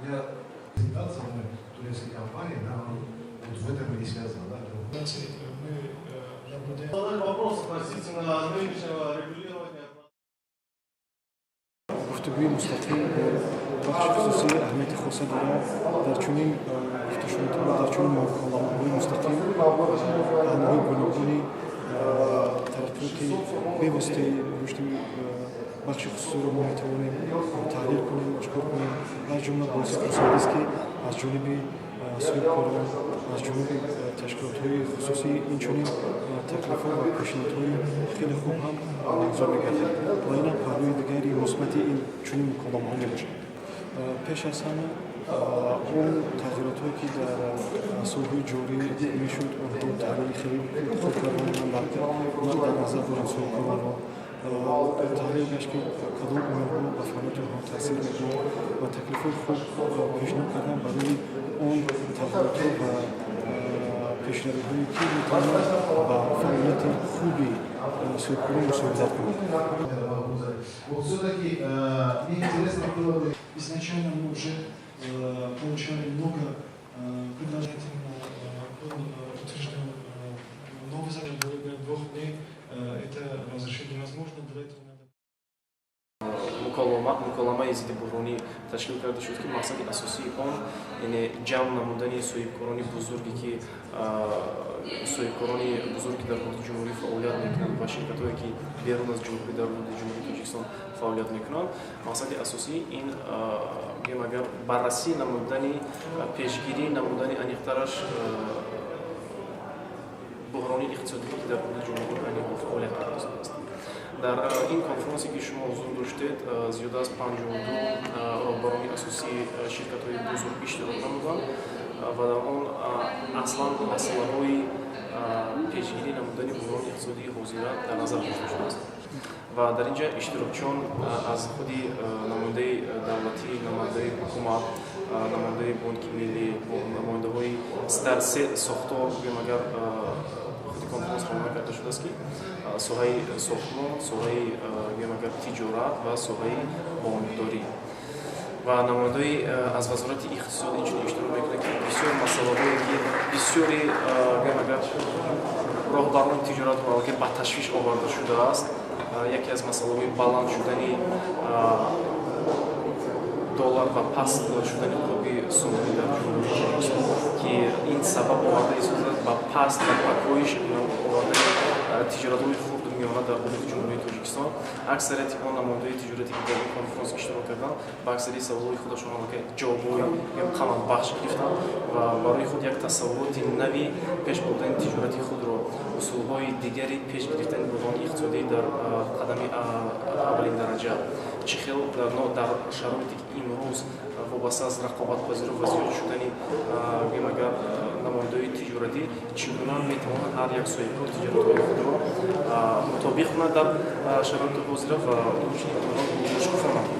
У меня презентация мной турецкой компании, да, вот в этом и связана, да. Мы наблюдаем. Задать вопрос относительно нынешнего регулирования. Гуфтугӯи мустақим бо бахши хусусӣ аҳамияти хоса дорад. Дар чунин гуфтушунидҳо, дар чунин муколамаҳои мустақим паҳлӯҳои гуногуни тараққиёти бевоситаи рушди бахши хусусиро мо метавонем таҳлил кунем, ошкор кунем. Аз ҷумла боиси хурсандист, ки аз ҷониби соҳибкорон, аз ҷониби ташкилотҳои хусусӣ инчунин таклифҳо ва пешниҳодҳои хеле хуб ҳам манзур мегардад ва инам паҳлӯи дигари мусбати ин чунин муколамаҳо мебошад. Пеш аз ҳама, он тағйиротҳое, ки дар солҳои ҷорӣ мешуд, онҳо таҳлили хеле хуб карданд. Ман дар назар дорам соҳибкоронро. Таҳлил гашт, ки кадом омилҳо ба фаъолияти онҳо таъсир мекунанд, ва таклифҳои хуб пешниҳод кардан барои он тағйиротҳо ва пешравиҳое, ки метавонанд ба фаъолияти хуби соҳибкорон мусоидат кунанд. Вот все-таки мне интересно было бы. Изначально мы уже получали много предложений, был утвержден новый закон, 2 дней это разрешить невозможно, для этого надо Муколамаи зидди буҳронӣ ташкил карда шуд, ки мақсади асосии он, яъне ҷамъ намудани соҳибкорони бузурге, дар ҳудуди ҷумҳурӣ фаъолият мекунанд, ва ширкатҳое, ки берун аз ҷумҳурӣ, дар ҳудуди Ҷумҳурии Тоҷикистон фаъолият мекунанд. Мақсади асосӣ ин, гӯем агар, баррасӣ намудани, пешгирӣ намудани, аниқтараш, буҳрони иқтисодӣ, ки дар ҳудуди ҷумҳурӣ айни ҳол фаъолият карда истодааст. Дар ин конференсе, ки шумо ҳузур доштед, зиёда аз 52 роҳбарони асосии ширкатҳои бузург иштирок намуданд ва дар он аслан масъалаҳои пешгирӣ намудани буҳрони иқтисодии ҳозира дар назар дошта шудааст. Ва дар ин ҷа иштирокчиён аз худи намояндаи давлатӣ, намояндаи ҳукумат, намояндаи Бонки Миллӣ, намояндаҳои дар се сохтор, гӯем агар, худи конференс равона карда шудааст, ки соҳаи сохтмон, соҳаи, гӯем агар, тиҷорат ва соҳаи бонкдорӣ ва намояндаҳои аз Вазорати иқтисод инчунин иштирок мекунанд, ки бисёр масъалаҳое, ки бисёри, гӯем агар, роҳбарони тиҷоратро аллакай ба ташвиш оварда шудааст. Яке аз масъалаҳои баланд шудани доллар ва паст шудани қурби сомонӣ дар Ҷумҳурии Тоҷикистон, ки ин сабаб оварда истодааст ба паст ва ба коҳиш овардани тиҷоратҳои хурду миёна дар ҳудуди Ҷумҳурии Тоҷикистон. Аксарияти он намояндаҳои тиҷорате, ки дар ин конференс иштирок карданд, ба аксарияти саволҳои худашон аллакай ҷавобҳои қаноатбахш гирифтанд ва барои худ як тасаввуроти нави пеш бурдани тиҷорати худро, усулҳои дигари пеш гирифтани буҳрони иқтисодӣ дар қадами аввалин дараҷа, чӣ хел дар шароите, ки имрӯз вобаста аз рақобатпазирӣ ва зиёд шудани, гӯем агар, намояндаҳои тиҷоратӣ, чӣ гуна метавонад ҳар як соҳибкор тиҷоратҳои худро мутобиқ кунад дар шароити ҳозира ва инчунин онро мушкуфо намояд.